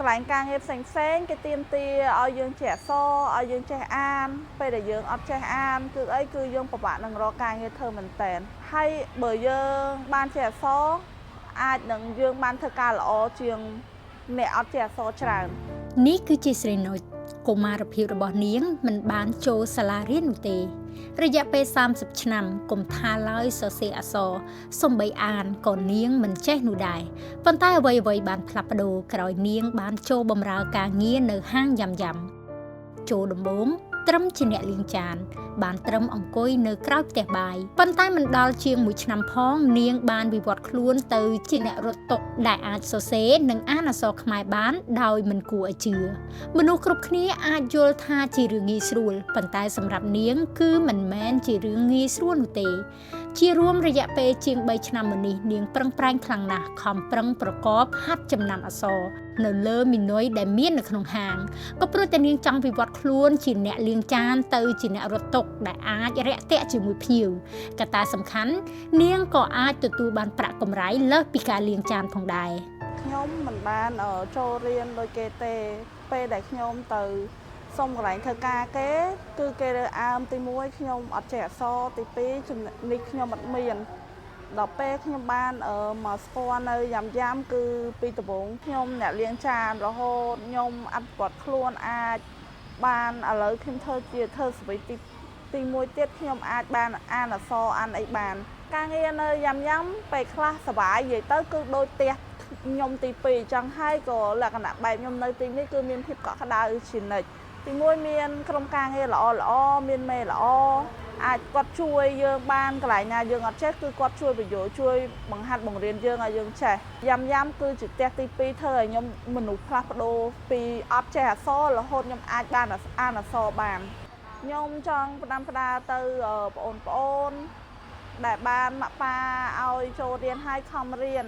កន្លែងការងារផ្សេងផ្សេងៗគេទាមទារឲ្យយើងចេះអក្សរឲ្យយើងចេះអានពេលដែលយើងអត់ចេះអានគឺអីគឺយើងពិបាកនឹងរកការងារធ្វើមែនតើហើយបើយើងបានចេះអក្សរអាចនឹងយើងបានធ្វើការល្អជាងអ្នកអត់ចេះអក្សរច្រើន។ នេះគឺជាស្រីនុចកុមារភាពរបស់នាងមិនបានចូលសាលារៀននោះទេ រយៈពេល30ឆ្នាំកុំថាឡើយសរសេរអក្សរសំបីអានក៏នាងមិនចេះនោះដែរប៉ុន្តែអ្វីៗបានផ្លាស់ប្ដូរក្រោយនាងបានចូលបម្រើការងារនៅហាងយ៉ាំយ៉ាំចូលដំបូងត្រឹមជាអ្នកលាងចាន បានត្រឹមអង្គុយនៅក្រោយផ្ទះបាយប៉ុន្តែមិនដល់ជាងមួយឆ្នាំផងនាងបានវិវត្តខ្លួនទៅជាអ្នករត់តុដែលអាចសរសេរនិងអានអក្សរខ្មែរបានដោយមិនគួរឲ្យជឿមនុស្សគ្រប់គ្នាអាចយល់ថាជារឿងងាយស្រួលប៉ុន្តែសម្រាប់នាងគឺមិនមែនជារឿងងាយស្រួលនោះទេ ជារួមរយៈពេលជាង3ឆ្នាំមកនេះនាងប្រឹងប្រែងខ្លាំងណាស់ខំប្រឹងប្រកបហាត់ចំណាំអក្សរនៅលើមីនុយដែលមាននៅក្នុងហាងក៏ព្រោះតែនាងចង់វិវត្តខ្លួនជាអ្នកលាងចានទៅជាអ្នករត់តុដែលអាចរាក់ទាក់ជាមួយភ្ញៀវកត្តាសំខាន់នាងក៏អាចទទួលបានប្រាក់កម្រៃលើសពីការលាងចានផងដែរ។ ខ្ញុំមិនបានចូលរៀនដូចគេទេពេលដែលខ្ញុំទៅសុំកន្លែងធ្វើការគេ គឺគេរើសអើមទី1ខ្ញុំអត់ចេះអក្សរទី2ចំណេះនេះខ្ញុំអត់មានដល់ពេលខ្ញុំបានមកស្គាល់នៅយ៉ាំយ៉ាំគឺពីដំបូងខ្ញុំអ្នកលាងចានរហូតខ្ញុំអភិវឌ្ឍខ្លួនអាចបានឥឡូវខ្ញុំធ្វើជាធ្វើសវិទីទី1ទៀតខ្ញុំអាចបានអានអក្សរអានអីបាន ការងារនៅយ៉ាំយ៉ាំពេលខ្លះសប្បាយនិយាយទៅគឺដូចផ្ទះខ្ញុំទី2ចឹងហើយក៏លក្ខណៈបែបខ្ញុំនៅទីនេះគឺមានភាពកក់ក្ដៅជានិច្ចទី1មានក្រុមការងារល្អល្អមានមេល្អអាចគាត់ជួយយើងបានកន្លែងណាយើងអត់ចេះគឺគាត់ជួយពន្យល់ជួយបង្ហាត់បង្រៀនយើងឲ្យយើងចេះយ៉ាំយ៉ាំគឺជាផ្ទះទី2ធ្វើឲ្យខ្ញុំមនុស្សផ្លាស់ប្ដូរពីអត់ចេះអក្សររហូតខ្ញុំអាចបានអានអក្សរបានខ្ញុំចង់ផ្ដាំផ្ដាទៅបងប្អូន ដែលបានម៉ាក់ប៉ាឲ្យចូលរៀនឲ្យខំរៀន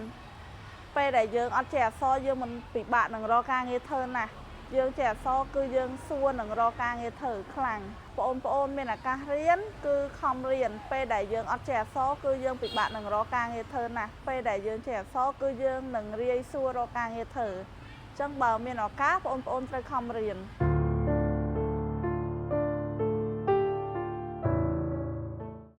ពេលដែលយើងអត់ចេះអក្សរយើងមិនពិបាកនឹងរកការងារធ្វើណាស់យើងចេះអក្សរគឺយើងសួរនឹងរកការងារធ្វើខ្លាំងបងប្អូនមានឱកាសរៀនគឺខំរៀនពេលដែលយើងអត់ចេះអក្សរគឺយើងពិបាកនឹងរកការងារធ្វើណាស់ពេលដែលយើងចេះអក្សរគឺយើងនឹងរាយសួររកការងារធ្វើអញ្ចឹងបើមានឱកាសបងប្អូនត្រូវខំរៀន។